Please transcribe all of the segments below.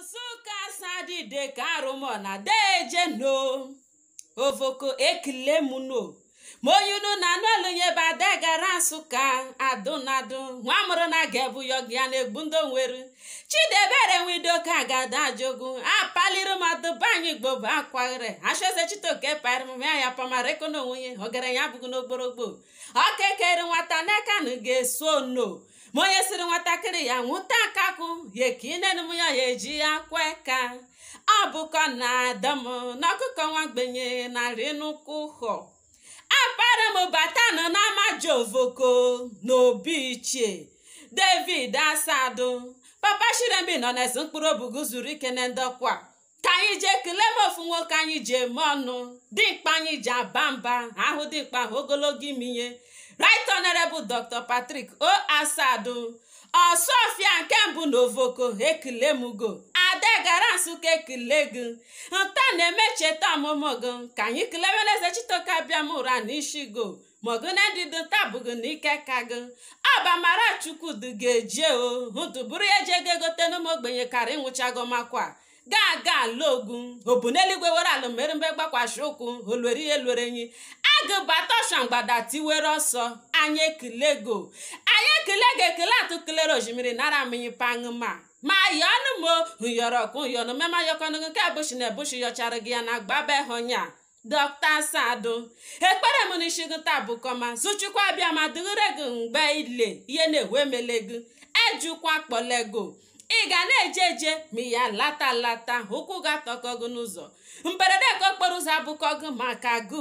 Nsụka sadide ka arụmọ na deje no ovoko ekele m no ma onye unu na anụ olunye bụ ada gara Nsụka adụnadụ nwa mụrụ na ga-ebu ya na-egbu ndị onwere Chidebere nwidoka agada ajogu apaliri madụbanyị igbo bụ akwaghere achọeze chitoke parịm ya ya pamareko na onwe ya ọgaranya abụghị n'ogborogbo ọkekere nwata n'aka na ga-eso no ma onye siri nwatakịrị ya nwụta akakụ ya ekinenum ya ya eji ya kwe ka ọ bụkọ na adam na ọkụkọ nwa gbenye narị nnukwu họ apara m batanụ n'amaja ovoko n'obi ichie David Asadu papa Shirembi nọ na-esi mkpụrụ obugu zuru ike na ndọkwa ka anyị jee kelee m ofu nwoke anyị ji eme ọnụ dimkpa anyị ji aba mba ahụ dimkpa ahụ ogologo iminye Right Honorable Dr. Patrick O. Asadu ọsọfịa nke mbụ na ovoko ekele m go ada gara Nsụka ekele gị nta na-eme cheta ọmụmụ gị ka anyị kelewere eze Chitoke abịa m ụra n'isi go maọgụ na ndịdị nta bụgị na ike ka gị ọbamara Chukwudu ga-eje o hụtụ bụrụ ya eji ego egote n'ụmụ ogbenye karị ịnwụchago makwa gaa aga ala ogun obu n'eluigwe were ala mere mgbe gbakwasị ụkwụ olwere ihe lwere enyi agụ bata ọsha mgbada tiwere ọsọ anyị ekelego anyị ekele ga ekele atụ kelere osimiri nara amịnyị paṅụma ma yọọnụ mo nyọrọkụ yọnụ mema yọkọnụ nke abụshi na ebushi yọchara gị ya na gbabe honya Dr. Asadu ekpere m n'isi gị taa bụkọma zụchukwu abịa ma dụghere gị mgbe ile ihe na-ewe emele gị ejukwa kpọlego ị ga na-eje eje ma ya lata lata ụkwụ ga-atọkọ gị n'ụzọ mberede ka okporo ụzọ abụkọ gị maka gị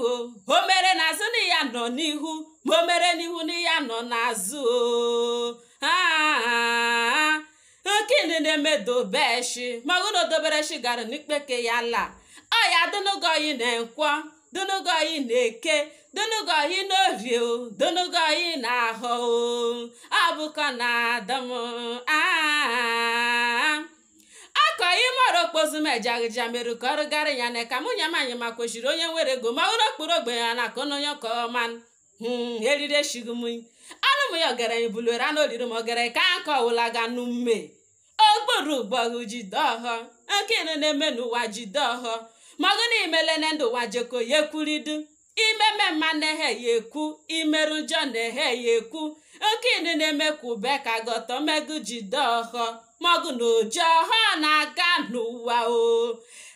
o mere n'azụ na ya nọ n'ihu ma o mere n'ihu na ya nọ n'azụ o nkini na-emedobeshi ma ọgụ na odobereshi gara n'ikpeke ya la ọ ya dụnụgọyi na nkwọ dụnụgọyi na eke dụnụgọyi na orie o dụnụgọyi na ahọ o abụkọ na adam akọ ime okpozumejaghịja mere ka ọrụ gara ya na ka mụ nya manyị ma kwesịrị onye nwere ego ma ụlọ okpuru ogbenye ya na akụ na onye kọma eriri eshighi m anụ m ya ọgaranya buluere anụ oriri m ọgaranya ka nkọ ọwụla ga n'ume okpuru ụgbọghụ jide ọhọ nke na-eme n'ụwa jide ọhọ maọgụ na imele na ndụ ụwa jeko ya ekwuridu imeme mma na-ehe ya ekwu imerụ njọ na-ehe ya ekwu nke na-eme ka ube ka gọtọ megụ jide ọhọ maọgụ na oji ọhọ na-aga n'ụwa o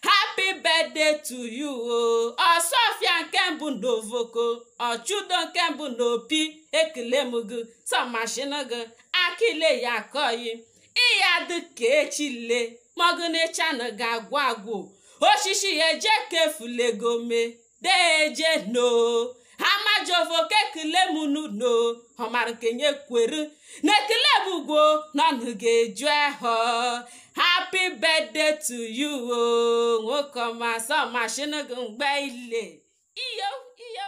happy birthday to you o ọsọfịa nke mbụ na ovoko ọchụdo nke mbụ na opi ekele m gị sọmashin gị akile ya akọghị ịya dị ka echile maọgụ na ịchanụ ga-agwụ agwụ osisi ya eje kefulegome deeje no amajovo kekele m no ọmara nke nye kwere na ekele bụ ugwo nọnụ ga-eju ahọ happy birthday to you o nwoke ọma sọ mashin gị mgbe ile iyo iyo.